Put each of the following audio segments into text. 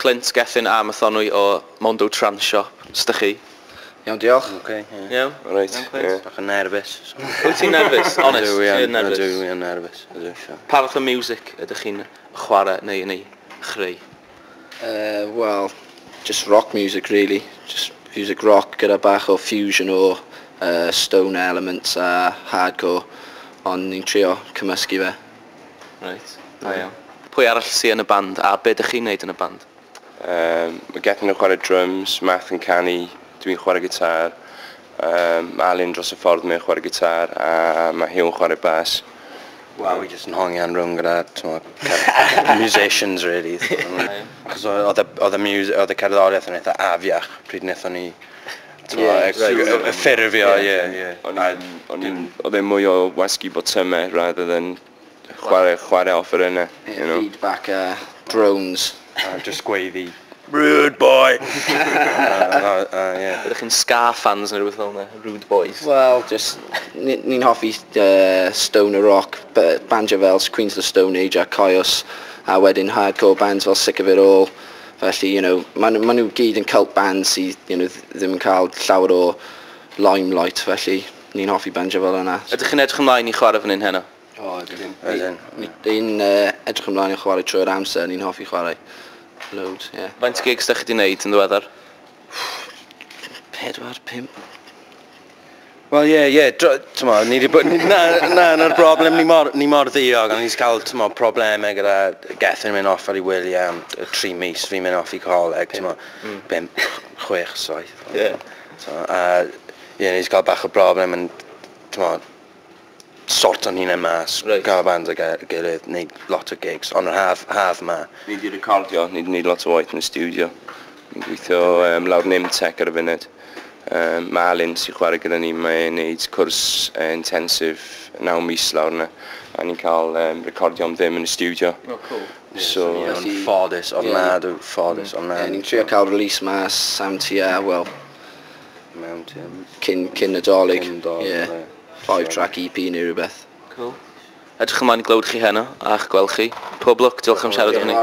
Clint, Gethin a Mathonwy o Mondo Trance Shop. Sut ydych chi? Iawn, diolch. Okay, yeah. Iawn? Reit, Iawn, Clint? yeah. Bach yn nervous. Wyt ti'n nervous? Honest, ti'n nervous? Ydw, i yn nervous. Ydw, so. Pa fath o music ydych chi'n chwarae neu yn ei chreu? Well, just rock music really. Just music rock gyda bach o fusion o stone elements a hardcore. Ond ni'n trio cymysgu fe. Reit, da iawn. Pwy arall sy yn y band a be ydych chi'n neud yn y band? Mae Gethin yn chwarae drums, Math yn canu, dwi'n chwarae gitar, Alun dros y ffordd mae'n chwarae gitar a mae Huw yn chwarae bass. Well, we just yn hongian rhwng gyda musicians really. Achos oedd y cerddoriaeth yn eitha afiach pryd wnaethon ni ffurfio, ie. Oedd e mwy o wasgu botymau rather than chwarae offerynnau. Feedback a drones. Just gweiddi, rude boy! Ydych chi'n ska fans neu rhywbeth fel yna? Rude boys? Well, just, ni'n hoffi stoner rock, bandiau fel Queens of the Stone Age a Coios, a wedyn hardcore bands fel Sick of It All. Felly, you know, maen nhw gyd yn cult bands sydd, you know, ddim yn cael llawer o limelight, felly ni'n hoffi bandiau fel yna. Ydych chi'n edrych ymlaen i chwarae fan hyn heno? O, ydyn. Ni'n edrych ymlaen i chwarae trwy'r amser, ni'n hoffi chwarae. Loads, ie. Yeah. Faint o gigs da chi wedi wneud yn ddiweddar? 4, 5. Wel, ie, ie, t'mo, ni wedi bod... Na, na'r broblem, ni mor ddiog, ond ni wedi cael, t'mo, problemau gyda Gethin yn mynd off ar ei wyliau am 3 mis, fi'n mynd off i coleg, t'mo, 5, 6, 7. Ie. A, ie, ni wedi cael bach o broblem yn, t'mo, sort o'n hunain mas, gael band ag gilydd, neud lot o gigs, ond yr haf ma. Ni wedi recordio, ni wedi neud lot o waith yn y studio. Ni'n gweithio lawr yn Imtech ar y funud. Mae Alun sy'n chwarae gyda ni, mae'n neud cwrs intensive 9 mis lawr yna. A ni'n cael recordio am ddim yn y studio. Oh, cool. So, o'n ffodus, ofnadw, ffodus, ofnadw. Ni'n trio cael release mas am tua, wel, cyn Nadolig. Cyn 5-track EP neu rhywbeth. Cool. Edrych ymlaen i glywed chi heno a'ch gweld chi. Pob lwc, diolch am siarad efo ni.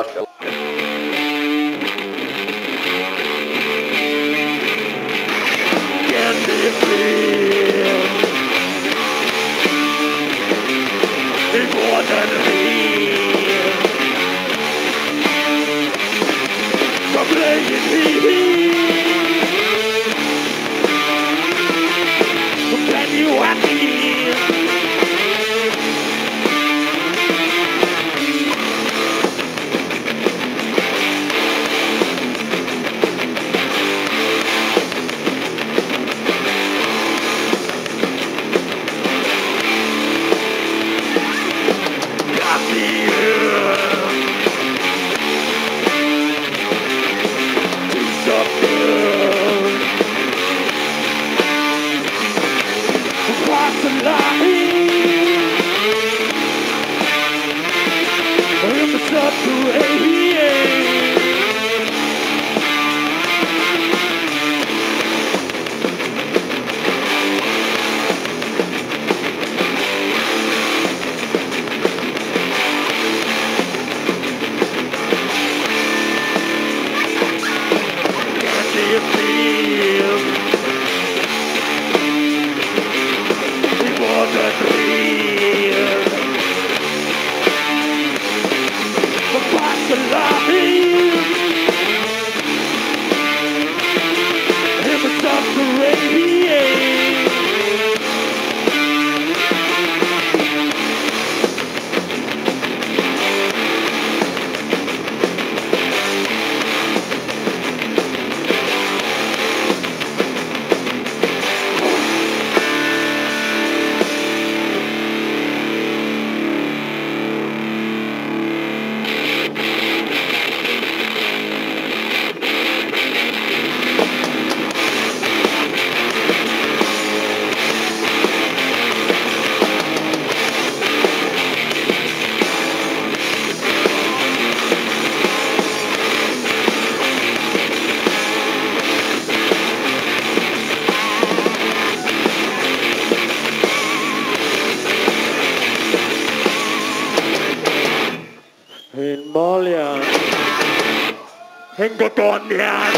Yn gogoniant.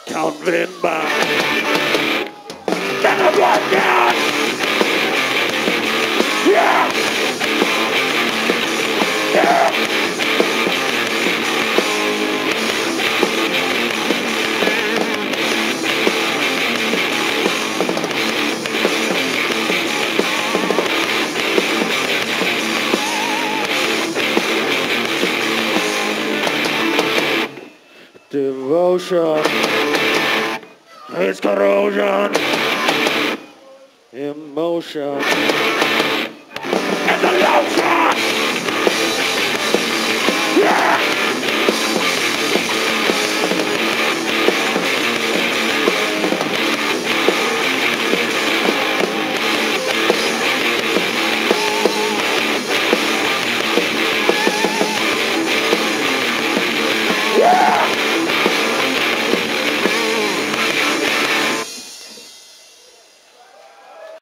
Cawn fynd bach. Gogoniant! Yeah! Yeah! Devotion is corrosion. Emotion.